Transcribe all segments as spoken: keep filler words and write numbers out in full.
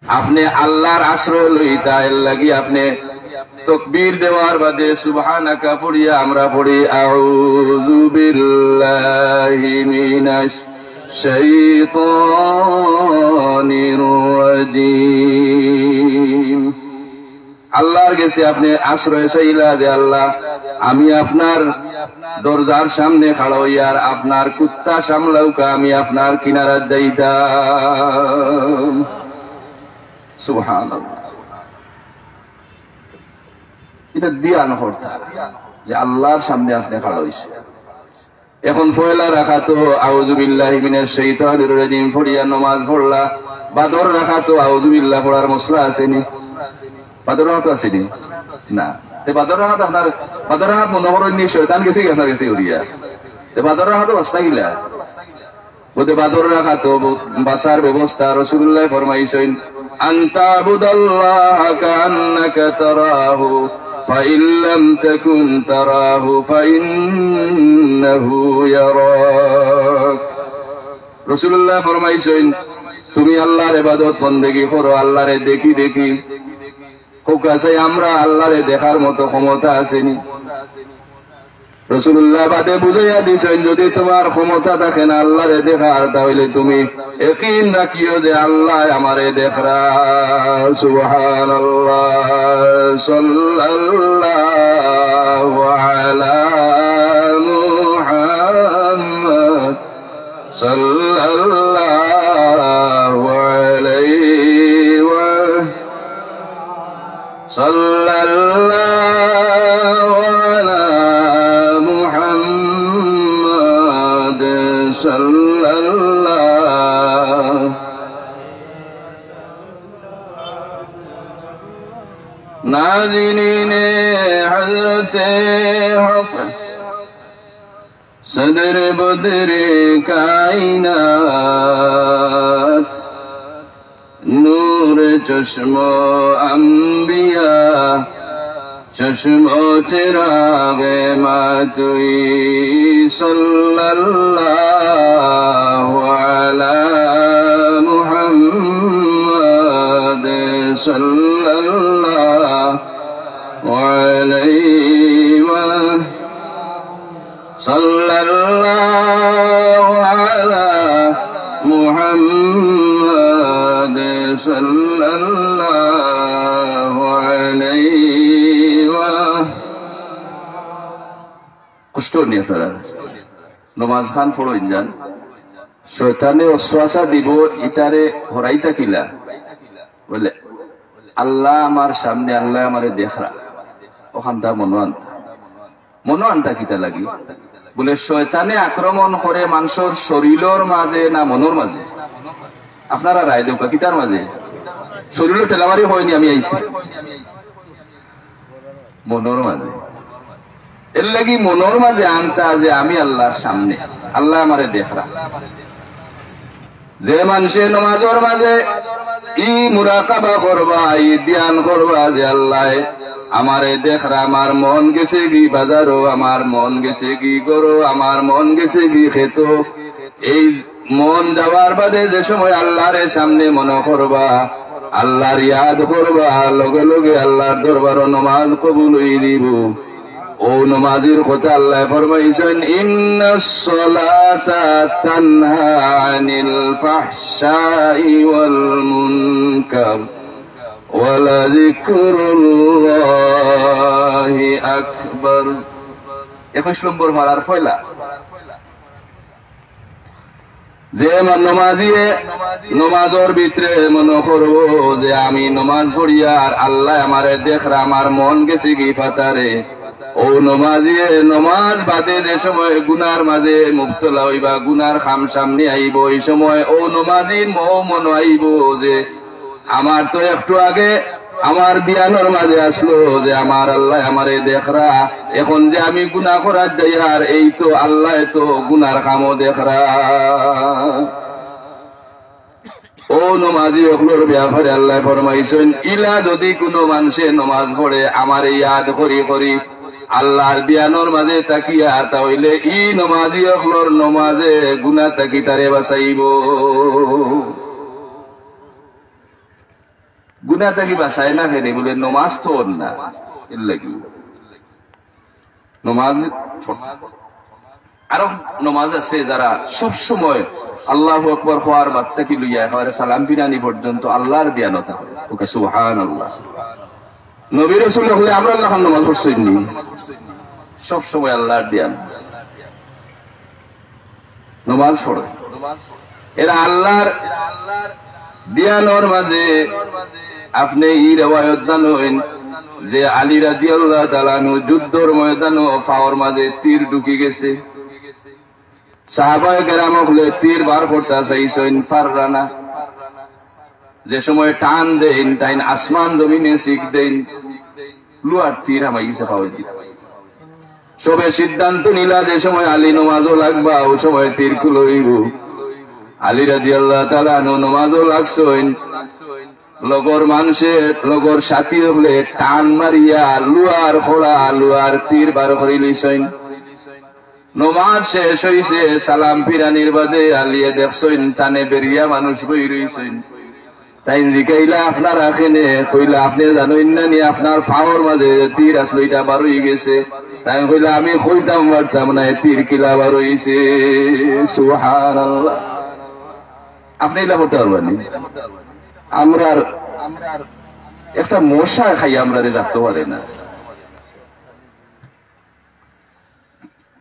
আপনে আল্লার আশ্রয় লইতা, এরলাগি আপনে তকবীর দেওয়ার বাদে সুবহানাকা পড়িয়া আমরা পড়ি, আউযু বিল্লাহি মিনাশ শাইতানির রাজীম। আল্লার গেছে আপনে আশ্রয় চাইলা যে, "আল্লাহ, আমি আপনার দরজার সামনে খাড়া অইয়ার, আপনার কুত্তা সামলাউক্কা, আমি আপনার কিনারাত যাইতাম।" সুবহানাল্লাহ। ইটা ধ্যান করতা যে আল্লার সামনে আপনে খাড়া অইছইন। এখন পয়লা রাকাতো আউযু বিল্লাহি মিনাশ শাইতানির রাজীম পড়িয়া নমাজ পড়লা, বাদর রাকাতো আউযু বিল্লাহ পড়ার মসলা আছেনি? বাদর রাকাতো আছেনি? না। তে বাদর রাকাত আপনার, বাদর রাকাত মনো করইন নি শয়তান গেছেগি আপনার গেছে উড়িয়া? তে বাদর রাকাতো বাঁচতা কিলা? বুঝে বাদর রাকাতো বাঁচার ব্যবস্থা রাসুলুল্লায় ফরমাইছইন, আন তা'বুদাল্লাহা কাআন্নাকা তারাহু, ফাইন লাম তাকুন তারাহু ফাইন্নাহু ইয়ারাক। রাসুলুল্লায় ফরমাইছইন, তুমি আল্লার ইবাদত বন্দেগি করো আল্লারে দেখি দেখি। কউক্কা চাই, আমরা আল্লারে দেখার মতো ক্ষমতা আছেনি? রাসুলুল্লায় বাদে বুঝাইয়া দিছইন, যদি তুমার ক্ষমতা থাকে না আল্লারে দেখার, তা অইলে তুমি একিন রাখিও যে আল্লায় আমারে দেখরা। সুবহানাল্লাহ। সাল্লাল্লাহু আলা মুহাম্মাদ। সাল্লাল্লাহু আলাইহি ওয়া সাল্লাল্লাহু আলা মুহাম্মাদ সাল্লাল্লাহু। নাজিনিনে হযরতে হক সদর বদরে কায়নাত, নূর চশম আম্বিয়া, চশম চিরাগে মা তুই, সাল্লাল্লাহু আলা মুহাম্মাদ সাল্লাল্লাহু আলাইহি ওয়া সাল্লাল্লাহু আলা মুহাম্মাদ সাল্লাল্লাহু আলাইহি ওয়া। কষ্ট নিয়া তারা নমাজ খান পড়ইন যান। শয়তানে ওয়াসওয়াসা দিবো, ইতারে হরাইতা কিলা? বুলে, আল্লাহ আমার সামনে, আল্লায় আমারে দেখরা। অখানতা মনো আনতা। মনো আনতা কিতা লাগি? বুলে, শয়তানে আক্রমণ করে মানষর শরীলর মাঝে না মনর মাঝে? আপনারা রায় দেউক্কা, কিতার মাঝে? শরীলো ঠেলামারি অয়নি, আমি আইছি। মনর মাঝে। এরলাগি মনর মাঝে আনতা যে আমি আল্লার সামনে, আল্লায় আমারে দেখরা। যে মানষে নমাজর মাঝে ই মুরাকাবা করবা, ই ধ্যান করবা যে আল্লায় আমারে দেখরা, আমার মন গেছেগি বাজারো, আমার মন গেছেগি ঘরো, আমার মন গেছেগি খেতো। এই মন যাওয়ার বাদে যে সময় আল্লারে সামনে মনো করবা, আল্লার ইয়াদ করবা, লগে লগে আল্লার দরবারো নমাজ কবুল অই দিবো। অউ নমাজির কথা আল্লায় ফরমাইছইন, ইন্নাস সালাতা তানহা আনিল ফাহশাই ওয়াল মুনকার ওয়ালা যিকরুল্লাহি আকবার। একুশ নম্বর পারার পয়লা। যে মা-, নমাজিয়ে নমাজর ভিতরে মনো করবো যে আমি নমাজ পড়িয়ার আল্লায় আমারে দেখরা, আমার মন গেছেগি ফাতারে, অউ নমাজিয়ে নমাজ বাদে যে সময় গুনার মাঝে মুবতলা অইবা, গুনার কাম সামনে আইবো, ই সময় অউ নমাজির মো-, মনো আইবো যে আমার তো একটু আগে আমার ধ্যানর মাঝে আছলো যে আমার আল্লায় আমারে দেখরা, এখন যে আমি গুনা করাত যাইয়ার, এই তো আল্লায় তো গুনার কামও দেখরা। অউ নমাজি অকলর ব্যাপারে আল্লায় ফরমাইছইন, ইলা যুদি কুনু মানষে নমাজ পড়ে আমারে ইয়াদ করি করি, আল্লার ধ্যানর মাঝে থাকিয়া, তা অইলে ই নমাজি অকলর নমাজে গুনা থাকি তারে বাঁচাইবো। গুনা থাকি বাঁচায় না কেনে? বলে, নমাজ তো অর না, এর লাগি। নমাজ, আরো নমাজ আছে, যারা সব সময় আল্লাহু আকবার কওয়ার বাদ থাকি লইয়া একেবারে সালাম ফিরানি পর্যন্ত আল্লাহর ধিয়ানো থাকে। কউক্কা সুবহানাল্লাহ। নবী রাসূল অকলে আমরার লাখান নমাজ পড়ছইন নি? সব সময় আল্লাহর ধিয়ান। নমাজ পড়ে। এরা আল্লাহর ধিয়ানর মাঝে আপনে ই রেওয়ায়ত জানইন যে আলী রাদিয়াল্লাহু তাআলা আনহু যুদ্ধর ময়দানো পাওর মাঝে তীর ঢুকি গেছে। সাহাবায়ে কেরাম অকলে তীর বার করতা চাইছইন, পাররা না। যে সময় টান দেইন, তাইন আসমান জমিনে চিক দেইন, লুয়ার তীর হামাই গেছে পাওর দি। সবে সিদ্ধান্ত নিলা যে সময় আলী নমাজো লাগবা, অউ সময় তীর খুলইবো। আলী রাদিয়াল্লাহু তাআলা আনহু নমাজো লাগছইন। লগর মানষে, লগর সাথী অকলে টান মারিয়া লুয়ার খড়া, লুয়ার তীর বার করি লইছইন। নমাজ শেষ অইছে, সালাম ফিরানির বাদে আলীয়ে দেখছইন তানে বেরিয়া মানুষ বই রইছইন। তাইন জিকাইলা, "আপনারা কেনে?" কইলা, "আপনে জানইন না নি আপনার পাওর মাঝে যে তীর আছলো ইটা বার অই গেছে।" তাইন কইলা, "আমি কইতাম পারতাম না এ তীর কিলা বার অইছে।" সুবহানাল্লাহ। আপনে ইলা করতা পারবা নি? আমরার একটা মশা খাই আমরারে জাগতো পারে না।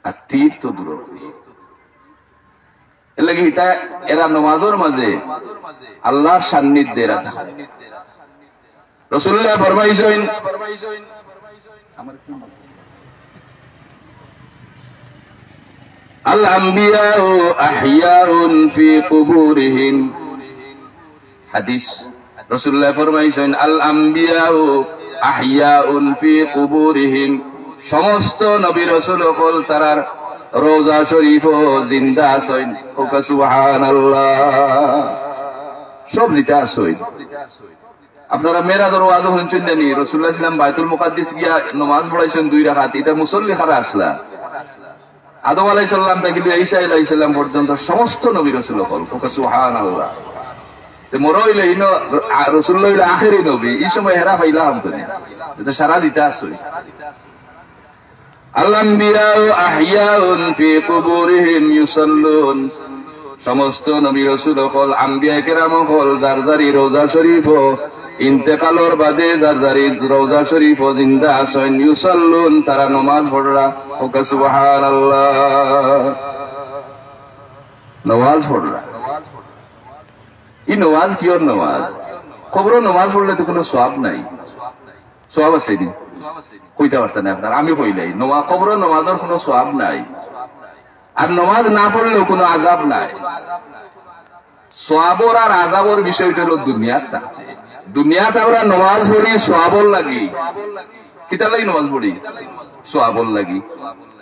আর তীর তো দূর। এর লাগি ইতা এরা নমাজর মাঝে আল্লাহর সান্নিধ্যে এরা থাকে। রাসূলুল্লাহ ফরমাইছইন, "আল আম্বিয়াউ আহইয়াউন ফি কুবুরিহিম।" হাদিস। রাসূলুল্লাহ ফরমাইছইন, "আল আম্বিয়াউ আহইয়াউন ফি কুবুরিহিম।" সমস্ত নবী রাসূল অকল তারার রওজা শরীফো জিন্দা আছইন। কউক্কা সুবহানাল্লাহ। সব জিতা আছইন। আপনারা মেরাজর ওয়াজো হুনছইন নি, রাসূলুল্লাহ সাল্লাল্লাহু আলাইহি ওয়াসাল্লাম বাইতুল মুকাদ্দিস গিয়া নমাজ পড়াইছইন দুই রাকাত, ইতা মুসল্লি কারা আছলা? আদম আলাইহিস সালাম থাকি লইয়া ঈসা আলাইহিস সালাম পর্যন্ত সমস্ত নবী রাসূল অকল। কউক্কা সুবহানাল্লাহ। তে মরা অইলে ইনো, আ, রাসূলুল্লাহ অইলে আখেরি নবী, ই সময় হেরা পাইলা আনতো নি। ইতা সারা জিতা আছইন। আল আম্বিয়াউ আহইয়াউন ফি কুবুরিহিম ইউসাল্লুন। সমস্ত নবী রাসূল অকল, আম্বিয়া কেরাম অকল, যার যারি রওজা শরীফো ইন্তেকালর বাদে যার যারি রওজা শরীফো জিন্দা আছইন, ইউসাল্লুন, তারা নমাজ পড়রা। কউক্কা সুবহানাল্লাহ। নমাজ পড়রা। ই নমাজ কিওর নমাজ? কবরো নমাজ পড়লে তো কুনু সওয়াব নাই। সওয়াব আছে নি? কইতা পারতা না আপনারা, আমি কইলাই, নমা-, কবরো নমাজর কুনু সওয়াব নাই। আর নমাজ না পড়লেও কুনু আযাব নাই। সওয়াবর আর আযাবর বিষয়টা অইলো দুনিয়াত থাকতে। দুনিয়াত আমরা নমাজ পড়ি সওয়াবর লাগি। কিতার লাগি নমাজ পড়ি? সওয়াবর লাগি।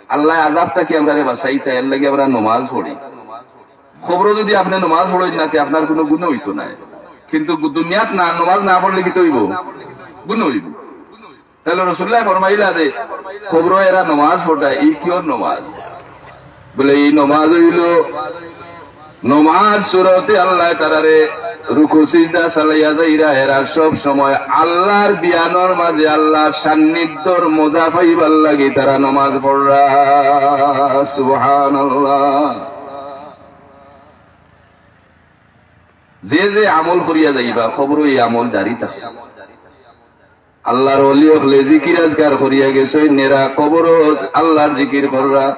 আল্লায় আযাব থাকি আমরারে বাঁচাইতা, এর লাগি আমরা নমাজ পড়ি। কবরো যুদি আপনে নমাজ পড়ইন না, তে আপনার কুনু গুনা অইতো নায়। কিন্তু গু-, দুনিয়াত না, নমাজ না পড়লে কিতা অইবো? গুনা অইবো। তাইলে রাসূলুল্লায় ফরমাইলা যে, কবরো এরা নমাজ পড়রা, ই কিওর নমাজ? বলে, ই নমাজ অইলো, নমাজ সুরতে আল্লায় তারারে রুকু সিজদা চালাইয়া যাইরা, এরা সব সময় আল্লাহর ধিয়ানর মাঝে আল্লাহর সান্নিধ্যর মজা পাইবার লাগি তারা নমাজ পড়রা। সুবহানাল্লাহ। যে যে আমল করিয়া যাইবা, কবরো ই আমল জারি থাকে। আল্লাহর ওলি অকলে জিকির আজকার করিয়া গেছইন, এরা কবরো আল্লাহর জিকির কররা।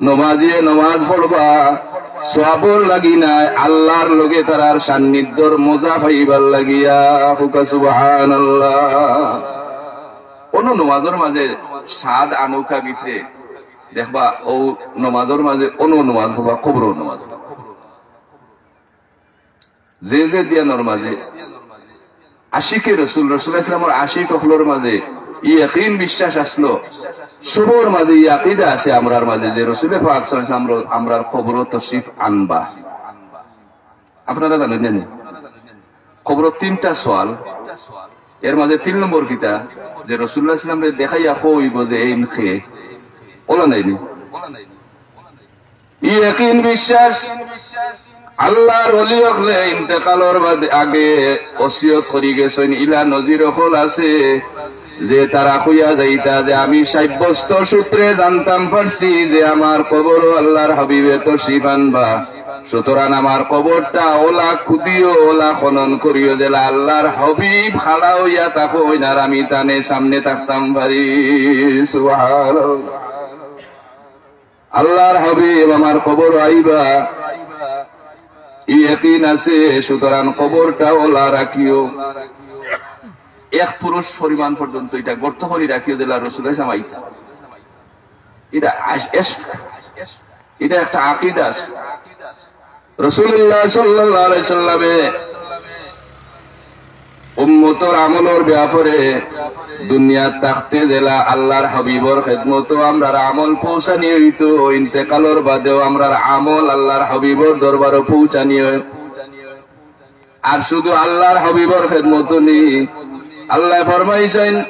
নমাজিয়ে নমাজ পড়বা, সওয়াবর লাগি নায়, আল্লাহর লগে তারার সান্নিধ্যর মজা পাইবার লাগিয়া। কউক্কা সুবহানাল্লাহ। অনো নমাজর মাঝে স্বাদ আনউক্কা ভিতরে দেখবা, অউ নমাজর মাঝে অনো নমাজ পড়বা, কবরো নমাজ। যে যে ধিয়ানর মাঝে আশিকে রসুল, রাসূলুল্লাহ সাল্লাল্লাহু আলাইহি ওয়াসাল্লামর আশিক অকলর মাঝে ই ইয়াকিন বিশ্বাস আছলো, সবর মাঝে ই আকিদা আছে আমরার মাঝে যে রসুলে পাক সাল্লাল্লাহু আলাইহি ওয়াসাল্লাম আমরার কবরো তশরিফ আনবা। আপনারা জানইন নি? কবরো তিনটা সওয়াল, এর মাঝে তিন নম্বর কিতা? যে রাসূলুল্লাহ সাল্লাল্লাহু আলাইহি ওয়াসাল্লামরে দেখাইয়া কইবো যে এইন কে? অলা নায় নি? ই ইয়াকিন বিশ্বাস আল্লাহর ওলি অকলে ইন্তেকালর বাদে আগে ওসিয়ত করি গেছইন, ইলা নজির অকল আছে যে তারা কইয়া যাইতা যে আমি সাব্যস্ত সূত্রে জানতাম পারছি যে আমার কবরও আল্লাহর হাবিবে তশরিফ আনবা, সুতরাং আমার কবরটা ওলা খুদিও, ওলা খনন করিও, যেলা আল্লাহর হাবিব খাড়া অইয়া থাকইন আর আমি তানে সামনে থাকতাম পারি। সুবহানাল্লাহ। আল্লাহর হাবিব আমার কবর আইবা, ই ইয়াকিন আছে, সুতরাং কবরটা ওলা রাখিও। এক পুরুষ পরিমাণ পর্যন্ত ইটা গর্ত করি রাখিও, যেলা রসুলে সামাইতা। ইটা আশ-, এশক, ইটা একটা আকিদা আছে। রাসূলুল্লাহ সাল্লাল্লাহু আলাইহি সাল্লামে উম্মতর আমলর ব্যাপারে দুনিয়াত থাকতে যেলা আল্লাহর হাবিবর খেদমতো আমরার আমল পৌঁছানি অইতো, ইন্তেকালর বাদেও আমরার আমল আল্লাহর হাবিবর দরবারো পৌঁছানি অয়। আর শুধু আল্লাহর হাবিবর খেদমতো নি, আল্লায় ফরমাইছইন,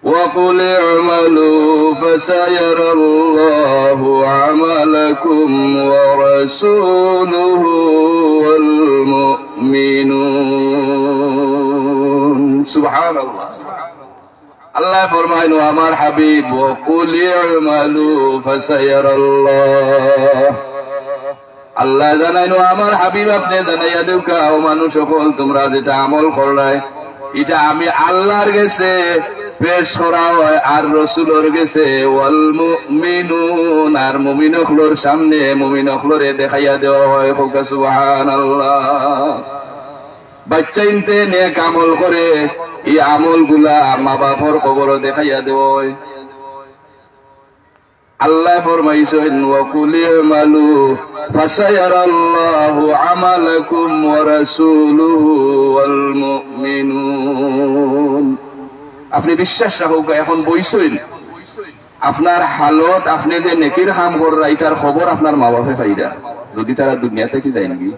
وقل اعملوا فسيرى الله عملكم ورسوله والمؤمنون। সুবহানাল্লাহ। আল্লায় ফরমাইন, "ও আমার হাবিব, وقل اعملوا فسيرى الله।" আল্লায় জানাইন, "ও আমার হাবিব, আপনে জানাইয়া দেউক্কা, ও মানুষ অকল, তুমরা যেটা আমল কররায়, ইটা আমি আল্লাহর গেছে পেশ করা অয়, আর রসুলর গেছে, والمؤمنون, আর মুমিন অকলর সামনে মুমিন অকলরে দেখাইয়া দেওয়া অয়।" কউক্কা সুবহানাল্লাহ। বাইচ্চাইন্তে নেক আমল করে, ই আমলগুলা মা বাপর কবরো দেখাইয়া দেওয়া অয়। আল্লায় ফরমাইছইন, "وقل اعملوا فسيرى الله عملكم ورسوله والمؤمنون।" আপনে বিশ্বাস রাখউক্কা, এখন বইছইন, আপনার হালত, আপনে যে নেকির কাম কররা, ইটার খবর আপনার মা বাপে পাইরা, যদি তারা দুনিয়া থাকি যাইনগি।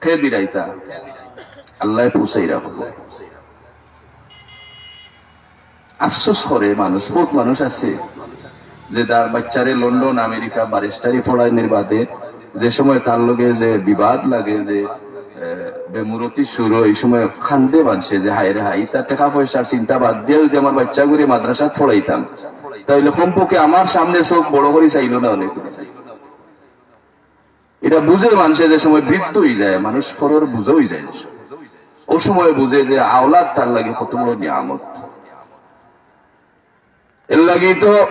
কে দিরা ইতা? আল্লায় পৌঁছাইরা খবর। আফসোস করে মানুষ, বউত মানুষ আছে যে তার বাইচ্চারে লন্ডন, আমেরিকা ব্যারিস্টারি পড়ানির বাদে যে সময় তার লগে যে বিবাদ লাগে, যে, এ, বেমুরতি শুরু অয়, ই সময় কান্দে মানষে যে, "হায়রে হায়, ইতা টেকা পয়সার চিন্তা বাদ দিয়া যদি আমার বাইচ্চাগুরে মাদ্রাসাত পড়াইতাম, তাইলে কমপক্ষে আমার সামনে চউখ বড় করি চাইলো না অনে।" ইটা বুঝে মানষে যে সময় বৃদ্ধ অইযায়, মানুষ পরর বুঝা অইযায়, অউ সময় বুঝে যে আওলাদ তার লাগি কত বড় নিয়ামত। এরলাগি তো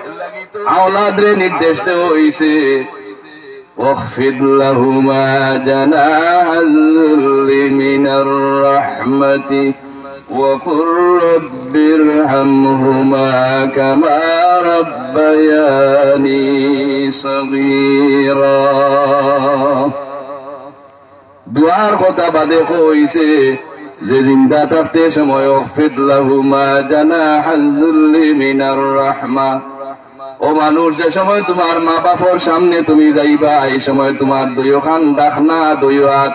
আওলাদরে নির্দেশ দেওয়া অইছে, "واخفض لهما جناح الذل من الرحمة وقل رب ارحمهما كما ربياني صغيرا।" দোয়ার কথা বাদে কইছে যে জিন্দা থাকতে সময়, "واخفض لهما جناح الذل من الرحمة।" ও মানুষ, যে সময় তুমার মা বাপর সামনে তুমি যাইবা, ই সময় তুমার দুইওখান ডাকনা, দুইও আত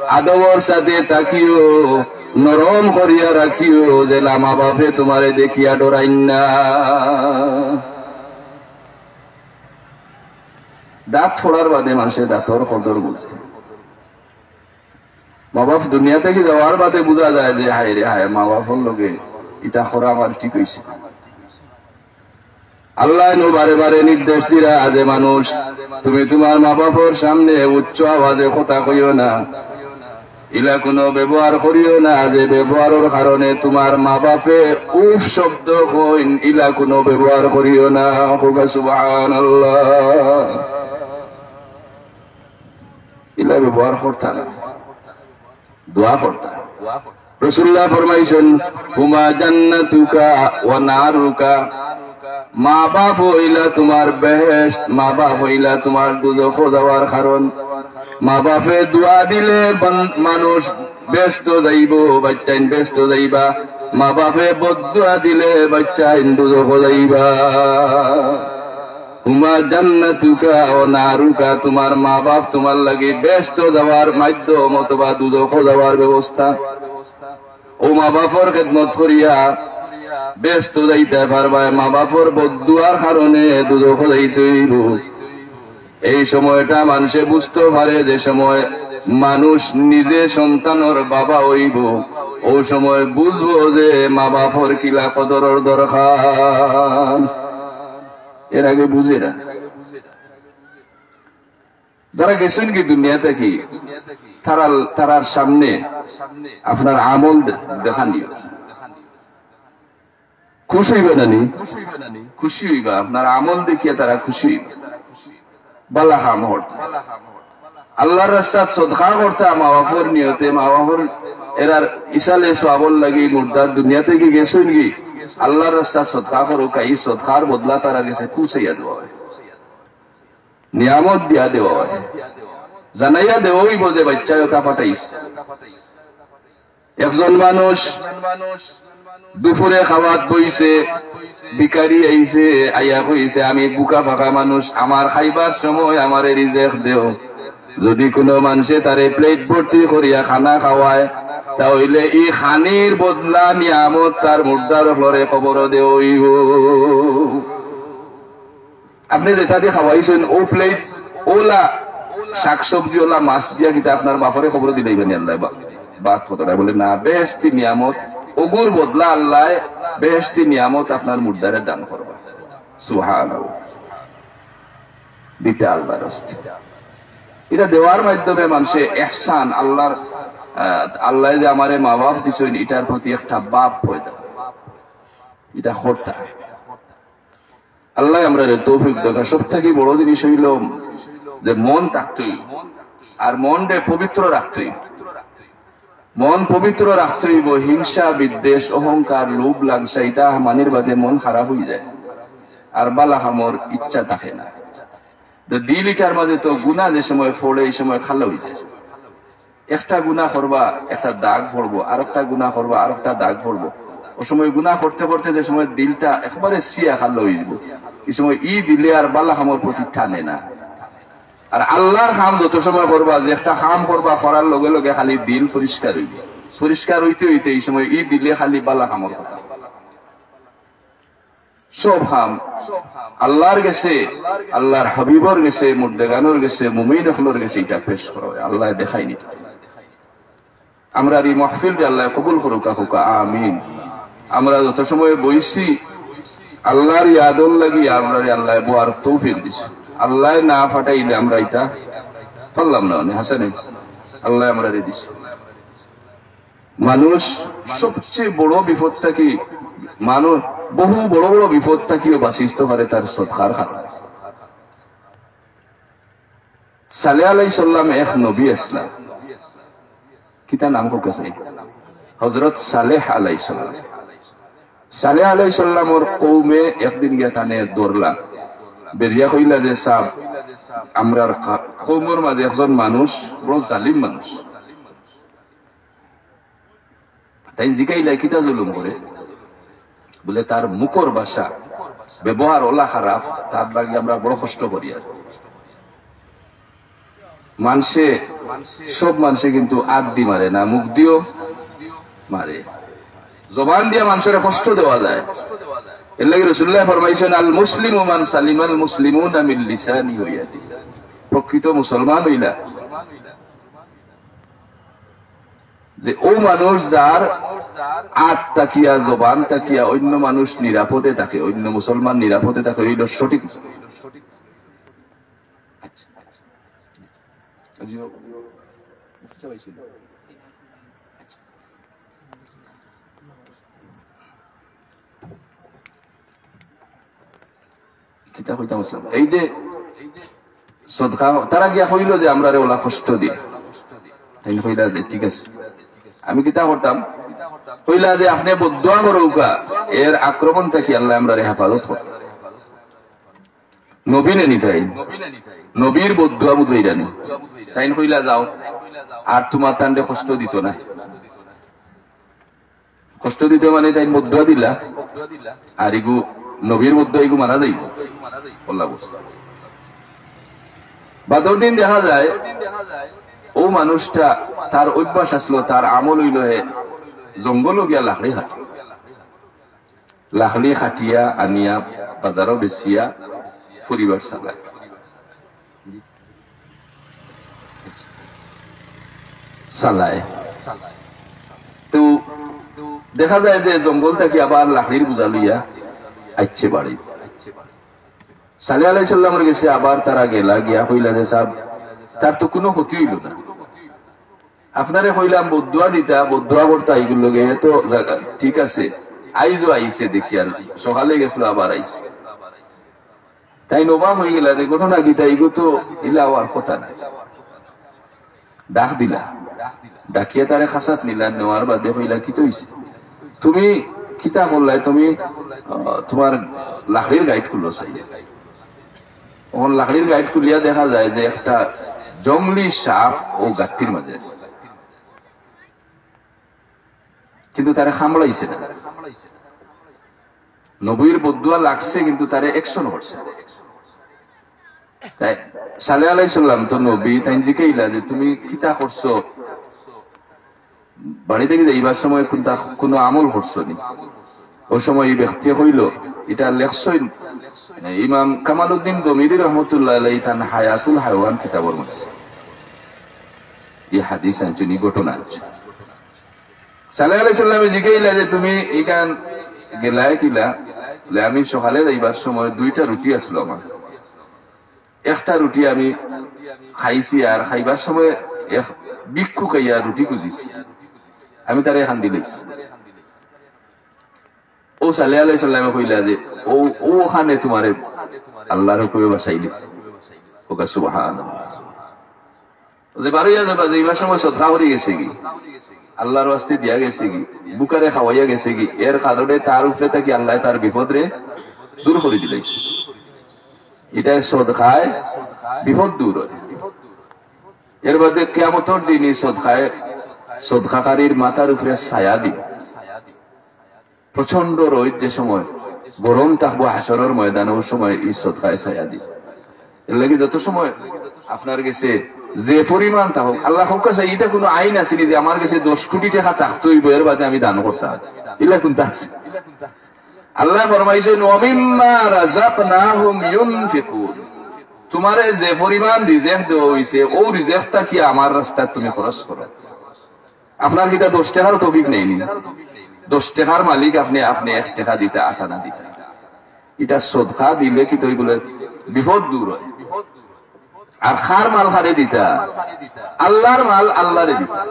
আদবর সাথে থাকিও, নরম করিয়া রাখিও, যেলা মা বাপে তুমারে দেখিয়া ডরাইন না। দাঁত ফোড়ার বাদে মানষে দাঁতর কদর বুঝে। মা বাপ দুনিয়া থাকি যাওয়ার বাদে বুঝা যায় যে, হায়রে হায়, মা বাপর লগে ইতা করা আমার ঠিক অইছে। আল্লায় নু বারে বারে নির্দেশ দিরা যে, মানুষ, তুমি তুমার মা বাপর সামনে উচ্চ আওয়াজে কথা কইও না, ইলা কুনু ব্যবহার করিও না, যে ব্যবহারর কারণে তুমার মা বাপে উফ শব্দ কইন, ইলা কুনু ব্যবহার করিও না। কউক্কা সুবহানাল্লাহ। ইলা ব্যবহার করতা না, দোয়া করতা। রাসূলুল্লায় ফরমাইছইন, "হুমা জান্নাতুকা ওয়া নারুকা।" মা বাপ অইলা তুমার বেহেশত, মা বাপ অইলা তুমার দুজখো যাওয়ার কারণ। মা বাপে দোয়া দিলে বান-, মানুষ বেহেশতো যাইবো, বাইচ্চাইন বেহেশতো যাইবা। মা বাপে বদদোয়া দিলে বাইচ্চাইন দুজখো যাইবা। হুমা জান্নাতুকা ওয়া নারুকা, তুমার মা বাপ তুমার লাগি বেহেশতো যাওয়ার মাধ্যম অথবা দুজখো যাওয়ার ব্যবস্থা। অউ মা বাপর খেদমত করিয়া বেহেশতো যাইতায় পারবায়, মা বাপর বদদোয়ার কারণে দুজখো যাইতে অইবো। এই সময়টা মানষে বুঝতো পারে যে সময় মানুষ নিজে সন্তানর বাবা অইবো, অউ সময় বুঝবো যে মা বাপর কিলা কদরর দরকার। এর আগে বুঝে না। যারা গেছইন গি দুনিয়া থাকি, তারার, তারার সামনে আপনার আমল দে-, দেখানিও। খুশি অইবা না নি? খুশি অইবা, আপনার আমল দেখিয়া তারা খুশি অইবা। বালা কাম করতা, আল্লার রাস্তাত সদকা করতা, মা বাপর নিয়তে, মা বাপর এরার ইসালে সওয়াবর লাগি মুর্দার দুনিয়া থাকি গেছইন গি, আল্লার রাস্তাত সদকা করউক্কা, ই সদকার বদলা তারার গেছে পৌঁছাইয়া দেওয়া অয়, নিয়ামত দিয়া দেওয়া অয়, জানাইয়া দেওয়া অইবো যে বাইচ্চায় অটা পাঠাইছে। একজন মানুষ দুপুরে খাওয়াত বইছে, ভিখারি আইছে, আইয়া কইছে, "আমি ভুকা ফাকা মানুষ, আমার খাইবার সময় আমারে রিজেক দেও।" যদি কুনু মানষে তারে প্লেট ভর্তি করিয়া খানা খাওয়ায়, তা অইলে ই খানির বদলা নিয়ামত তার মুর্দার অকলরে কবরো দেওয়া অইবো। আপনে যেটা দি খাওয়াইছইন, অউ প্লেট, অউলা শাক-সবজি, অউলা মাছ দিয়া কিতা আপনার বাপরে কবরো দিলাইবা নি আল্লায়? বা-, বাদ কথাটা বলে না, বেহেশতি নিয়ামত, অগুর বদলা আল্লায় বেহেশতি নিয়ামত আপনার মুর্দারে দান করবা। সুবহানাল্লাহ। দিতা আল্লার রাস্তায়। ইটা দেওয়ার মাধ্যমে মানষে এহসান, আল্লার, আহ, আল্লায় যে আমারে মা বাপ দিছইন, ইটার প্রতি একটা ভাব অইযায়। ইটা করতা। আল্লায় আমরারে তৌফিক দেউক্কা। সব থাকি বড় জিনিস অইলো যে মন থাকতে অইবো, আর মনরে পবিত্র রাখতে অইবো। মন পবিত্র রাখতে অইবো। হিংসা, বিদ্বেষ, অহংকার, লোভ, লালসা, ইতা হামানির বাদে মন খারাপ অইযায়, আর বালা কামর ইচ্ছা থাকে না। তো দিল ইটার মাঝে তো গুনা যে সময় পড়ে, ই সময় কালা অইযায়। একটা গুনা করবা, একটা দাগ পড়বো, আরোকটা গুনা করবা, আরোকটা দাগ পড়বো। অউ সময় গুনা করতে করতে যে সময় দিলটা একবারে সিয়া কালা অইযিবো, ই সময় ই দিলে আর বালা কামর প্রতি টানে না। আর আল্লার কাম যত সময় করবা, যে একটা কাম করবা, করার লগে লগে খালি দিল পরিষ্কার অইবো, পরিষ্কার অইতে অইতে ই সময় ই দিলে খালি বালা কামর কথা। সব কাম আল্লার গেছে, আল্লার হাবিবর গেছে, মুর্দেগানর গেছে, মুমিন অকলর গেছে ইটা পেশ করা অয়। আল্লায় দেখাইন ইটা। আমরার ই মাহফিলরে আল্লায় কবুল করউক্কা, কউক্কা আমিন। আমরা যত সময় বইছি, আল্লার ইয়াদর লাগি আমরারে আল্লায় বওয়ার তৌফিক দিছে। আল্লায় না পাঠাইলে আমরা ইতা পারলাম না, মানে, হাছা নি? আল্লায় আমরারে দিছে। মানুষ সবচেয়ে বড় বিপদ থাকি, মানুষ বহু বড় বড় বিপদ থাকিও বাঁচিতো পারে তার সদকার কারণে। সালেহ আলাইহিস সালাম এক নবী আছলা, কিতা নাম কউক্কা চাই? হযরত সালেহ আলাইহিস সালাম। সালেহ আলাইহিস সালামর কওমে একদিন গিয়া তানে ধরলা, ধরিয়া কইলা যে, "সাব, আমরার কা-, কওমর মাঝে একজন মানুষ বড় জালিম মানুষ।" তাইন জিকাইলা, "কিতা জুলুম করে?" বুলে, "তার মুখর ভাষা, ব্যবহার অলা খারাপ, তার লাগি আমরা বড় কষ্ট করি।" আর মানষে, সব মানষে কিন্তু আত দি মারে না, মুখ দিও মারে। জবান দিয়া মানষরে কষ্ট দেওয়া যায়। এর লাগি রাসুলুল্লায় ফরমাইছইন, "আল মুসলিমু মান সালিমাল মুসলিমুনা মিন লিসানিহি ওয়া ইয়াদিহি।" প্রকৃত মুসলমান অইলা যে অউ মানুষ যার আত থাকিয়া, জবান থাকিয়া অইন্য মানুষ নিরাপদে থাকে, অইন্য মুসলমান নিরাপদে থাকে, অইলো সঠিক। কিতা কইতাম আছলাম? এই যে সদকা, তারা গিয়া কইলো যে, "আমরারে অলা কষ্ট দিয়া।" তাইন কইলা যে, "ঠিক আছে।" আমি কিতা করতাম? কইলা যে, "আপনে বদদোয়া করউক্কা, এর আক্রমণ থাকি আল্লায় আমরারে হেফাজত করতা।" নবী নি তাইন, নবীর বদদোয়া বুঝাইরা নি। তাইন কইলা, "যাও, আর তুমার তানরে কষ্ট দিতো না।" কষ্ট দিতো মানে তাইন বদদোয়া দিলা, আর ইগু নবীর বদদোয়া, ইগু মারা যাইবো। আল্লাহ বুঝে। বাদর দিন দেখা যায়, অউ মানুষটা, তার অভ্যাস আছলো, তার আমল অইলো হে জঙ্গলো গিয়া লাকড়ি কাটে। লাকড়ি কাটিয়া আনিয়া বাজারো বেচিয়া পরিবার চালায়। চালায়। তো দেখা যায় যে জঙ্গল থাকি আবার লাকড়ির বুঝা লইয়া আইছে বাড়ি। সালেহ আলাইহিস সালামর গেছে আবার তারা গেলা, গিয়া কইলা যে, "সাব, তার তো কুনু ক্ষতি অইলো না। আপনারে কইলাম বদদোয়া দিতা, বদদোয়া করতা, ইগুর লগে তো ঠিক আছে, আইজও আইছে দেখি, আর সকালে গেছিল আবার আইছে।" তাইন অবাক অইগেলা যে ঘটনা কিতা, ইগু তো ইলা অওয়ার কথা নায়। ডাক দিলা, ডাকিয়া তারে খাছাত নিলা, নেওয়ার বাদে কইলা, "কিতা অইছে? তুমি কিতা করলায়? তুমি, আহ, তুমার লাকড়ির গাইট খুললো চাই।" অখন লাকড়ির গাইট খুলিয়া দেখা যায় যে একটা জংলি সাপ অউ গাট্টির মাঝে আছে। কিন্তু তারে কামড়াইছে না। নবীর বদদোয়া লাগছে, কিন্তু তারে action করছে। তাই সালেহ আলাইহিস সালাম তো নবী, তাইন জিকাইলা যে, "তুমি কিতা করছো?" বাড়ি থাকি যাইবার সময় কুনতা, কুনু আমল করছো নি? অউ সময় ই ব্যক্তিয়ে কইলো, ইটা লেখছইন ইমাম কামালউদ্দিন দমিরি রহমতুল্লাহ আলাইহি তান হায়াতুল হায়ওয়ান কিতাবর মাঝে। ই হাদিস আনছইন, ই ঘটনা আনছইন। সালেহ আলাইহিস সালামে জিকাইলা যে, "তুমি ইখান গেলায় কিলা?" বলে, "আমি সকালে যাইবার সময় দুইটা রুটি আছিল আমার, একটা রুটি আমি খাইছি, আর খাইবার সময় এক ভিক্ষুক আইয়া রুটি খুজিছে, আমি তারে এখান দিলাইছি।" অউ সালেহ আলাইহিস সালামে কইলা যে, "অউ, অউ অখানে তুমারে আল্লার হুকুমে বাচাইলিছে।" কউক্কা সুবহানাল্লাহ। যে বারইয়া যাইবা, যাইবার সময় সদকা করি গেছেগি, আল্লার ওয়াস্তে দিয়া গেছেগি, ভুকারে খাওয়াইয়া গেছেগি, এর কারণে তার উপরে থাকি আল্লায় তার বিপদরে দূর করি দিলাইছে। ইটা সদকায় বিপদ দূর অয়। এর বাদে কিয়ামতর দিন ই সদকায়, সদকাকারীর মাথার উপরে ছায়া দিবা। প্রচণ্ড রইদ যে সময়, গরম থাকবো হাশরর ময়দানে, অউ সময় ই সদকায় ছায়া দিবা। এর লাগি যত সময় আপনার গেছে যে পরিমাণ থাকউক, আল্লাহ কউক্কা চাই, ইটা কুনু আইন আছে নি যে আমার গেছে দশ কোটি টেকা থাকতে অইবো, এর বাদে আমি দান করতাম? ইলা কুনতা আছে? আল্লায় ফরমাইছইন, "ওয়া মিম্মা রাযাকনাহুম ইউনফিকুন।" তুমারে যে পরিমাণ রিজেক দেওয়া অইছে, অউ রিজেক থাকি আমার রাস্তাত তুমি খরচ করো। আপনার কিতা দশ টেকার তৌফিক নাই নি? দশ টেকার মালিক আপনে, আপনে এক টেকা দিতা, আটানা দিতা। ইটা সদকা দিলে কিতা অয় বলে বিপদ দূর অয়। আর কার মাল কারে দিতা? আল্লার মাল আল্লারে দিতা।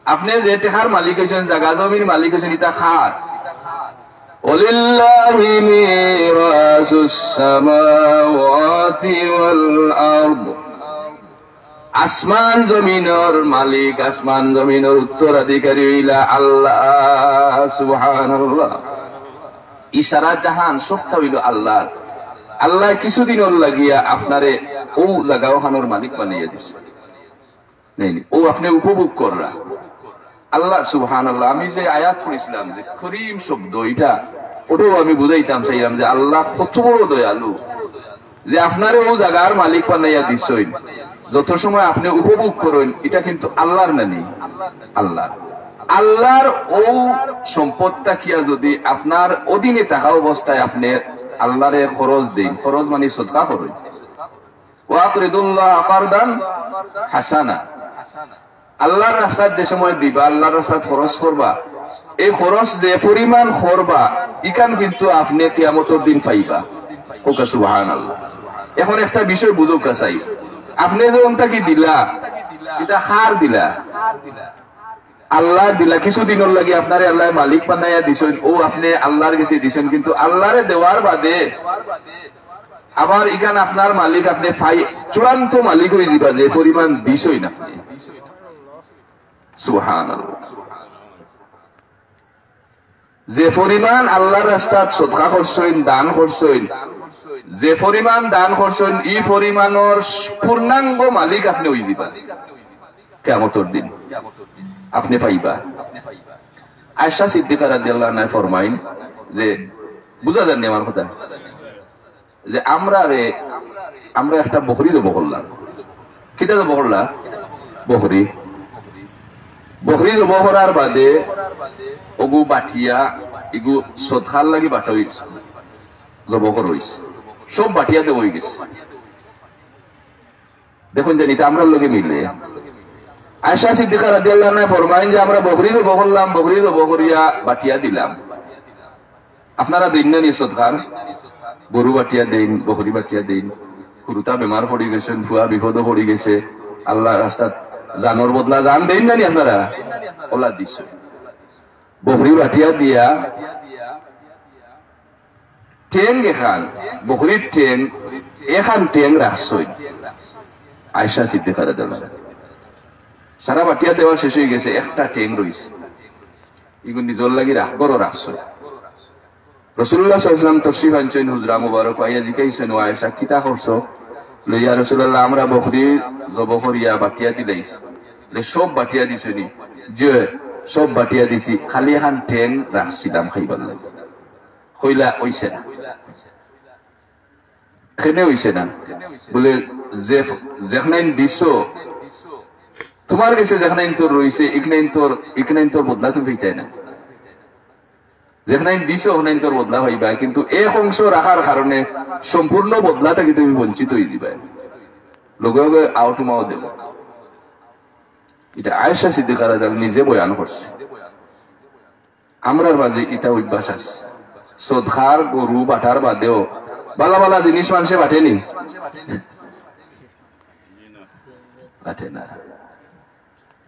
আপনে যে টেকার মালিক অইছইন, জাগা জমির মালিক অইছইন, ইটা কার? ওয়ালিল্লাহি মিরাসুস সামাওয়াতি ওয়াল আরদ। আসমান জমিনর মালিক, আসমান জমিনর উত্তরাধিকারী অইলা আল্লাহ। সুবহানাল্লাহ। ই সারা জাহান সবটা অইলো আল্লার। আল্লায় কিছুদিনর লাগিয়া আপনারে অউ জাগা অখানর মালিক বানাইয়া দিছে। নাই নি? অউ আপনে উপভোগ কররা। আল্লাহ, সুবহানাল্লাহ, আমি যে আয়াত পড়ছিলাম যে করিম শব্দ, ইটা অটাও আমি বুঝাইতাম চাইলাম যে আল্লাহ কত বড় দয়ালু, যে আপনারে অউ জাগার মালিক বানাইয়া দিছইন, যত সময় আপনে উপভোগ করইন, ইটা কিন্তু আল্লার না নি? আল্লার। আল্লার অউ সম্পদ থাকিয়া যুদি আপনার অধীনে থাকা অবস্থায় আপনে আল্লারে খরচ দেইন, খরচ মানি সদকা করইন, ওয়া আকরিদুল্লাহ কারদান হাসানা। আল্লার রাস্তাত যে সময় দিবা, আল্লার রাস্তাত খরচ করবা, এই খরচ যে পরিমাণ করবা, ইখান কিন্তু আপনে কিয়ামতর দিন পাইবা। কউক্কা সুবহানাল্লাহ। অখন একটা বিষয় বুঝউক্কা চাই, আপনে যে অন থাকি দিলা, ইটা কার দিলা? আল্লার দিলা। কিছুদিনর লাগি আপনারে আল্লায় মালিক বানাইয়া দিছইন, অউ আপনে আল্লার গেছে দিছইন, কিন্তু আল্লারে দেওয়ার বাদে আবার ইখান আপনার মালিক, আপনে পাই-, চূড়ান্ত মালিক অইযিবা, যে পরিমাণ দিছইন আপনে। সুবহানাল্লাহ। যে পরিমাণ আল্লার রাস্তাত সদকা করছইন, দান করছইন, যে পরিমাণ দান করছইন, ই পরিমাণর পূর্ণাঙ্গ মালিক আপনে অইযিবা কিয়ামতর দিন। আপনে পাইবা। আয়েশা সিদ্দিকা রাদিয়াল্লাহু আনহা ফরমাইন যে, বুঝা যার নি আমার কথা? যে আমরারে, আমরা একটা বকরি জবো করলাম। কিতা জবো করলা? বকরি। বকরি জবো করার বাদে অগু বাটিয়া, ইগু সদকার লাগি বাটা অইছে, জবো করা অইছে, সব বাটিয়া দেওয়া অইগেছে। দেখইন যেন ইটা আমরার লগে মিলে। আয়েশা সিদ্দিকা রাদিয়াল্লাহু আনহা ফরমাইন যে, আমরা বকরি জবো করলাম, বকরি জবো করিয়া বাটিয়া দিলাম। আপনারা দেইন না নি সদকার? গরু বাটিয়া দেইন, বকরি বাটিয়া দেইন। হুরুতা বেমার পড়ি গেছইন, ফুয়া বিপদো পড়ি গেছে, আল্লাহর রাস্তাত জানর বদলা জান দেইন না নি আপনারা? অলা দিছইন। বকরি বাটিয়া দিয়া ঠেং এখান, বকরির ঠেং, এখান ঠেং রাখছইন আয়েশা সিদ্দিকা রাদিয়াল্লাহু আনহা। সারা বাটিয়া দেওয়া শেষ অই গেছে, একটা ঠেং রইছে। ইগু নিজর লাগি রাখ, ঘরো রাখছইন। রাসূলুল্লাহ সাল্লাল্লাহু আলাইহি ওয়াসাল্লাম তশরিফ আনছইন হুজরা মুবারক, আইয়া জিকাইছইন, "ও আয়েশা, কিতা করছো?" বলে, "ইয়া রাসূলুল্লাহ, আমরা বকরি জবো করিয়া বাটিয়া দিলাইছি।" বলে, "সব বাটিয়া দিছো নি?" "জি, সব বাটিয়া দিছি, খালি এখান ঠেং রাখছিলাম খাইবার লাগি।" কইলা, "অইছে না।" কেনে অইছে না? বলে, "যে, যেখানাইন দিছো, তুমার গেছে যেখানাইন তোর রইছে, ইখানাইন তোর, ইখানাইন তোর বদলা তুমি পাইতায় না। যেখানাইন দিছো, ওখানাইন তোর বদলা পাইবায়, কিন্তু এক অংশ রাখার কারণে সম্পূর্ণ বদলা থাকি তুমি বঞ্চিত অই যিবায়।" লগে লগে আউটুমাও দেব। ইটা আয়েশা সিদ্দিকা রাদিয়াল্লাহু আনহা নিজে বয়ান করছে। আমরার মাঝে ইটা অভ্যাস আছে। সদকার গরু বাটার বাদেও বালা বালা জিনিস মানষে বাটে নি? বাটে না।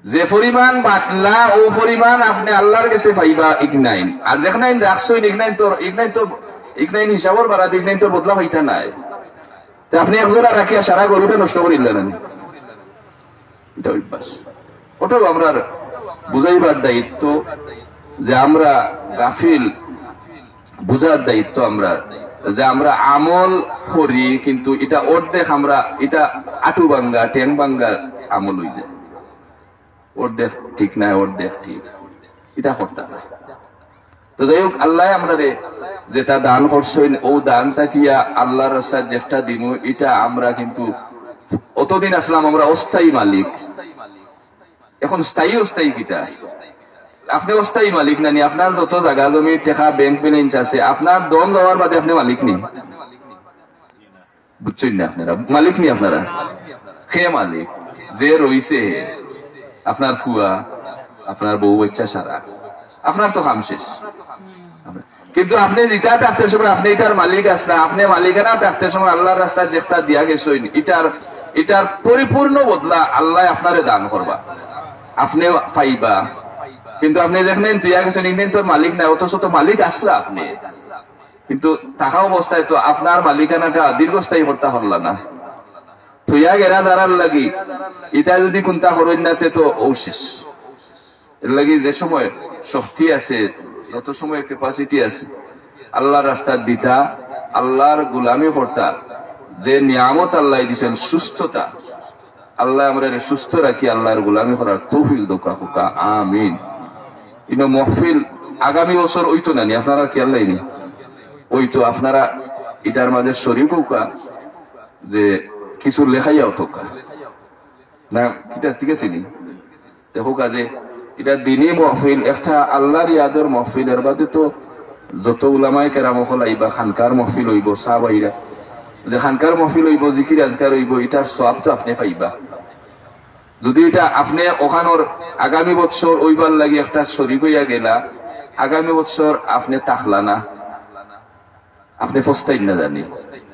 যে পরিমাণ বাটলা, অউ পরিমাণ আপনে আল্লার গেছে পাইবা, ইখানাইন। আর যেখানাইন রাখছইন, ইখানাইন তোর, ইখানাইন তো, ইখানাইন হিসাবর বারাত, ইখানাইন তোর বদলা পাইতা নায়। তে আপনে এক জোড়া রাখিয়া সারা গরুটা নষ্ট করিলা না নি? ইটা অভ্যাস। ওটাও আমরার বুঝাইবার দায়িত্ব, যে আমরা গাফিল, বুঝার দায়িত্ব আমরার, যে আমরা আমল করি, কিন্তু ইটা অর্ধেক আমরা, ইটা আটু ভাঙ্গা, ঠেং ভাঙ্গা আমল অই যায়। অর্ধেক ঠিক নায়, অর্ধেক ঠিক, ইটা করতা নায়। তো যাই হোক, আল্লায় আমরারে যেটা দান করছইন, অউ দান থাকিয়া আল্লার রাস্তাত যেটা দিমু, ইটা আমরা কিন্তু অতদিন আছলাম আমরা অস্থায়ী মালিক, এখন স্থায়ী অস্থায়ী কিতা? আপনে অস্থায়ী মালিক না নি? আপনার যত জাগা জমি, টেকা, ব্যাংক ব্যালেন্স আছে, আপনার দম যাওয়ার বাদে আপনে মালিক নি? বুঝছইন না আপনারা? মালিক নি আপনারা? কে মালিক? যে রইছে হে, আপনার ফুয়া, আপনার বউ বাচ্চা সারা, আপনার তো কাম শেষ। কিন্তু আপনে যেটা থাকতে সময় আপনে ইটার মালিক আছলা, আপনে মালিকানা থাকতে সময় আল্লার রাস্তাত যেটা দিয়া গেছইন, ইটার, ইটার পরিপূর্ণ বদলা আল্লায় আপনারে দান করবা, আপনে পাইবা। কিন্তু আপনে যেখানে থইয়া গেছইন, ইখানে তো মালিক না, অথচ তো মালিক আছলা আপনে। কিন্তু থাকা অবস্থায় তো আপনার মালিকানাটা দীর্ঘস্থায়ী করতা পারলা না। থইয়া গেরা যারার লাগি, ইটা যদি কুন্তা করইন না, তে তো অউ শেষ। এর লাগি যে সময় শক্তি আছে, যত সময় capacity আছে, আল্লার রাস্তাত দিতা, আল্লার গোলামি করতা, যে নিয়ামত আল্লায় দিছইন সুস্থতা, আল্লায় আমরারে সুস্থ রাখি আল্লার গোলামি করার তৌফিক দেউক্কা, কউক্কা আমিন। ইনো মহফিল আগামী বছর অইতো না নি, আপনারা খেয়াল নাই নি? অইতো, আপনারা ইটার মাঝে শরিক অউক্কা, যে কিছু লেখাইয়াও থউক্কা। না, কিতা ঠিক আছে নি? দেখউক্কা যে ইটা দিনি মহফিল, একটা আল্লার ইয়াদর মহফিল, এর বাদে তো যত উলামায়ে কেরাম অকল আইবা, খানকার মহফিল অইবো, সাব আইরা। যে খানকার মহফিল অইবো, জিকির আজকার অইবো, ইটার সওয়াব তো আপনে পাইবা। যদি ইটা আপনে অখানর আগামী বছর অইবার লাগি একটা শরিক অইয়া গেলা, আগামী বছর আপনে থাকলা না, আপনে পস্তাইন না জানি।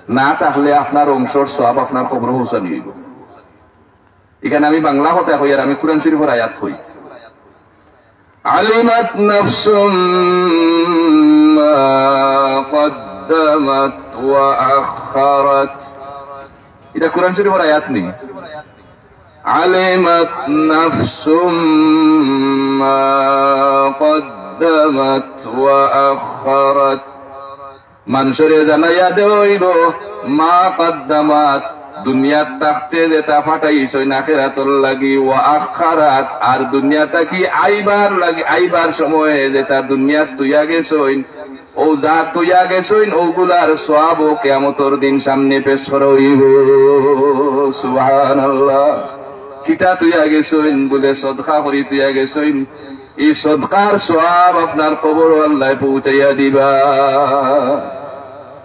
না থাকলে আপনার অংশর সওয়াব আপনার কবরো পৌঁছানি অইবো। ইখান আমি বাংলা কথা কই আর আমি কুরআন শরিফর আয়াত কই। علمت نفس ما قدمت وأخرت। ইটা কুরআন শরিফর আয়াত নি। علمت نفس ما قدمت وأخرت। মানষরে জানাইয়া দেওয়া অইবো, মা কাদ্দামাত, দুনিয়াত থাকতে যেটা পাঠাইছইন আখেরাতর লাগি, ওয়া আখারাত, আর দুনিয়া থাকি আইবার লাগি, আইবার সময়ে যেটা দুনিয়াত থইয়া গেছইন, অউ যা থইয়া গেছইন, অউগুলার সওয়াবও কিয়ামতর দিন সামনে পেশ করা অইবো। সুবহানাল্লাহ। কিতা থইয়া গেছইন? বুলে সদকা করি থইয়া গেছইন। ই সদকার সওয়াব আপনার কবরো আল্লায় পৌঁছাইয়া দিবা।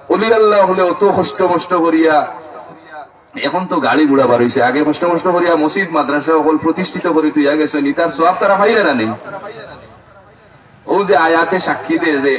অলি আল্লাহ অকলে অত কষ্ট মষ্ট করিয়া এখন তো গাড়ি ঘোড়া বার অইছে, আগে কষ্ট মষ্ট করিয়া মসজিদ মাদ্রাসা অকল প্রতিষ্ঠিত করি থইয়া গেছইন, ইতার সওয়াব তারা পাইরা না নি? অউ যে আয়াতে সাক্ষী দেয় যে